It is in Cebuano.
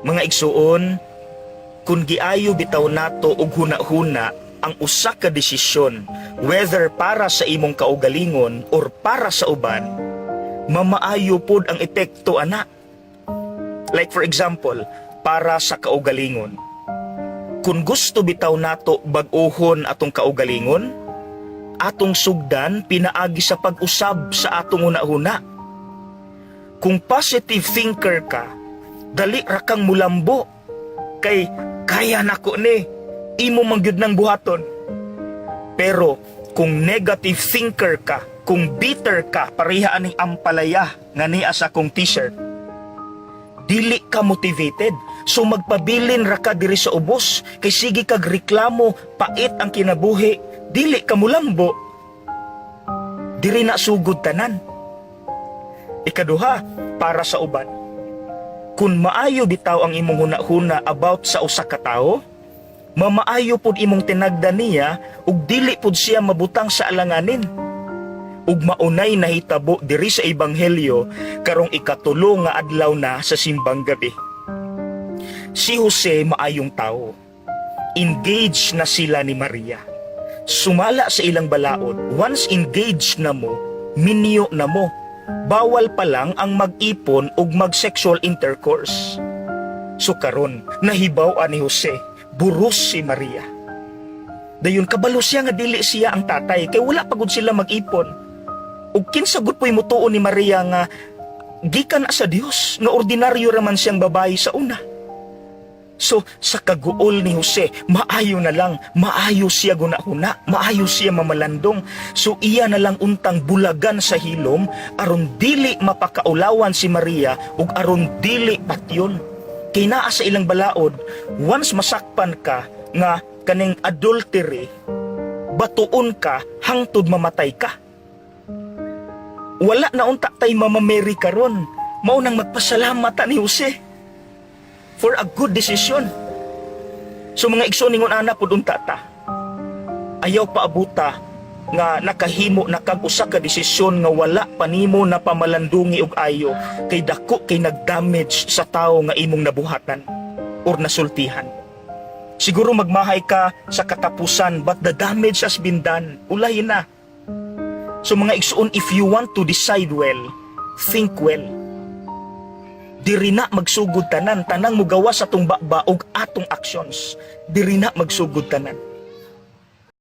Mga igsuon, kung giayo bitaw nato og huna-huna ang usa ka desisyon, whether para sa imong kaugalingon or para sa uban, mamaayo pod ang epekto ana. Like for example, para sa kaugalingon. Kung gusto bitaw nato bag-ohon atong kaugalingon, atong sugdan pinaagi sa pag-usab sa atong hunahuna. Kung positive thinker ka, dali ra kang mulambo. Kay kaya nako ni, imo man gyud nang buhaton. Pero kung negative thinker ka, kung bitter ka, pareha aning ampalaya nga nia sa akong T-shirt, dili ka motivated. So magpabilin ra ka diri sa ubos kay sige kag reklamo, pait ang kinabuhi, dili ka mulambo. Diri na sugod tanan. Ikaduha, para sa uban. Kung maayo bitaw ang imong huna-huna about sa usa ka tawo, mamaayo pud imong tinagda niya ug dili pud siya mabutang sa alanganin. Ug maunay nahitabo diri sa ebanghelyo karong ikatulo nga adlaw na sa Simbang Gabi. Si Jose, maayong tao. Engaged na sila ni Maria. Sumala sa ilang balaod, once engaged na mo, minyo na mo. Bawal pa lang ang mag-ipon ug mag-sexual intercourse. So karon, nahibaw ni Jose, buros si Maria. Dayon kabalo siya nga dili siya ang tatay kay wala pa gud sila mag-ipon. Ug kinsa gud po'y mutuo ni Maria nga gikan na sa Dios, nga ordinaryo raman siyang babae sa una? So sa kaguol ni Jose, maayo na lang, maayo siya gunahuna, maayo siya mamalandong. So iya na lang untang bulagan sa hilom aron dili mapakaulawan si Maria ug aron dili patyon. Kay naa sa ilang balaod, once masakpan ka nga kaning adultery, batuon ka hangtod mamatay ka. Wala na unta tay Mama Mary karon. Mao nang magpasalamat ta ni Jose for a good decision. So mga igsoon, ningon ana pud unta ta. Ayaw paabuta nga nakahimo na kag usa ka desisyon nga wala pa nimo na pamalandungi og ayo, kay dako kay nagdamage sa tawo nga imong nabuhatan or nasultihan. Siguro magmahay ka sa katapusan, but the damage has been done. Ulahi na. So mga igsoon, if you want to decide well, think well. Diri na magsugod tanan, tanang mugawas sa atong baba og atong actions. Diri na magsugod tanan.